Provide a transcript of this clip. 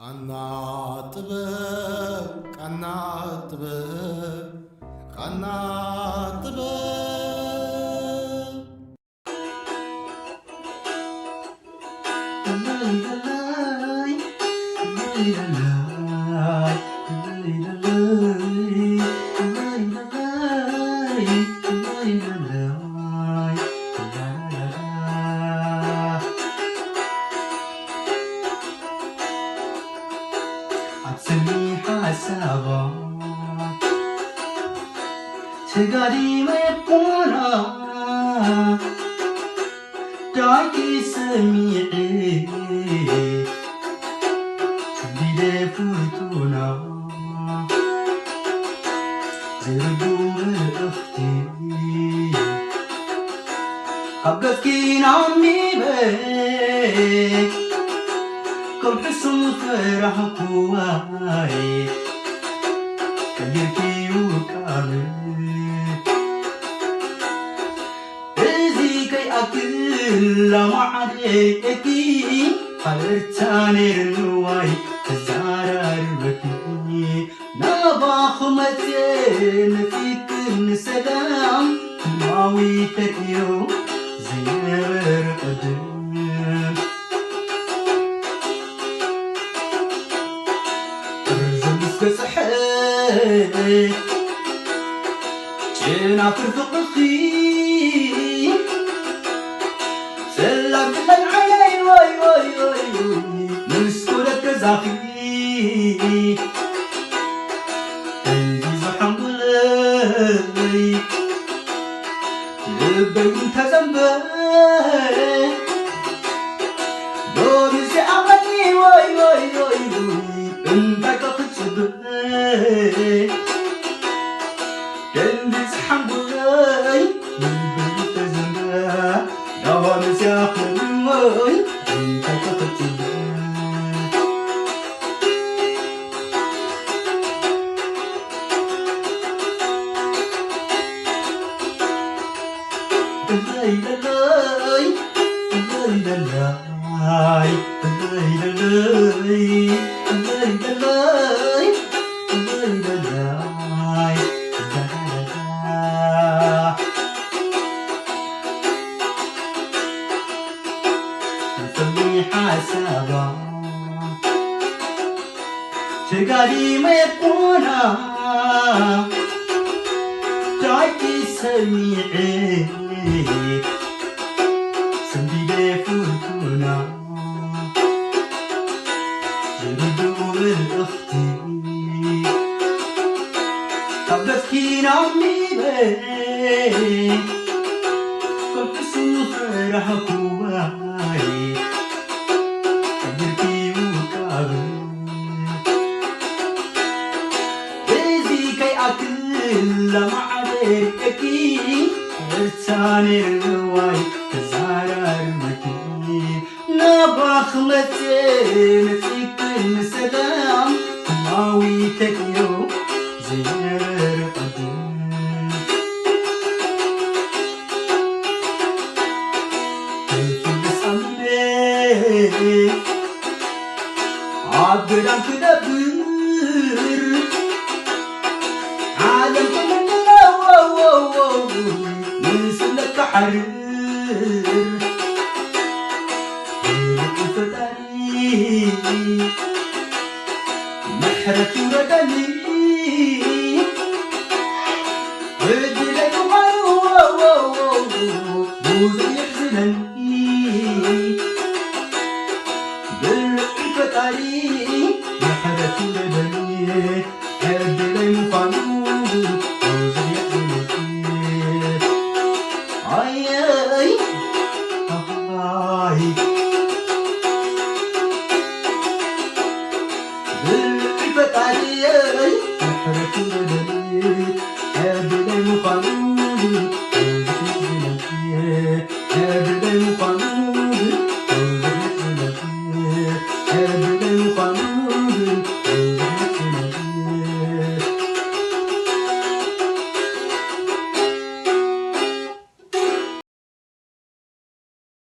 ቃና ጥበብ፣ ቃና ጥበብ፣ ቃና ጥበብ። ኣብ ስኒ ሓሳባ ተጋዲመ ኮና ዳይኪ ሰሚዐ ቢደ ፍርቱና ዘይርዱ መልእኽቲ ካብ ገጽኪ ናሚበ ከም ሕሱም ፈራህኩዋይ ቀይርኪ ውቃበ እዚ ከይኣክል ላማዓደየኪ ሓበርታ ነይርንዋይ ተዛራርበኪ ናባኹ መጽየ ነጺክን ሰላም ህልማዊ ተርእዮ ዘይነበረ ቅድም ርዝም እስከ ጽሕት ጨናፍር ፍቕርኺ ሰላም ክለን ዓይነይ ወይ ወይ ወይ ምስ ኩለት ገዛኺ እንዲ ዝሓንጉለይ ልበይ እንተዘንበ ሎሚ እዚኣ መኒ ወይ ወይ ወይ ወይ እንታይ ከ ክጽበ ደንዲ ዝሓንጉለይ ልበይ እንተዘንበ ሎሚ እዚኣ መኒ ወይ እንታይ ከ ክጽበ ሓሳባ ተጋዲመ ኮና ዳይኪ ሰሚዐ ሰንቢደ ፍርቱና ዝርድኡ መልእኽቲ ካብ ገጽኪ ናሚበ ከም ሕሱም ፈራህኩዋይ ቀይርኪ ውቃበ እዚ ከይኣክል ለማዕበርከኪ እርሳኔ ዋይ ተዛራርበኪ ናባኽ መጽ ንጽክን ሰላም ማዊ ተክዮ ዘይነበረ ቅድም ተይፍልሳምኔ ኣብ ገዳም ክነብር ዓለም ተመንነወወወው ንስለካ ሓርር ፈጣሪ ምሕረት ይውረደኒ ዕድለይ ምዃኑ ብዙ የሕዝነኒ ብልዑል ፈጣሪ ምሕረት ይውረደኒ ዕድለይ ምዃኑ ብዙ የሕዝነኒ ኣየይ ኣይ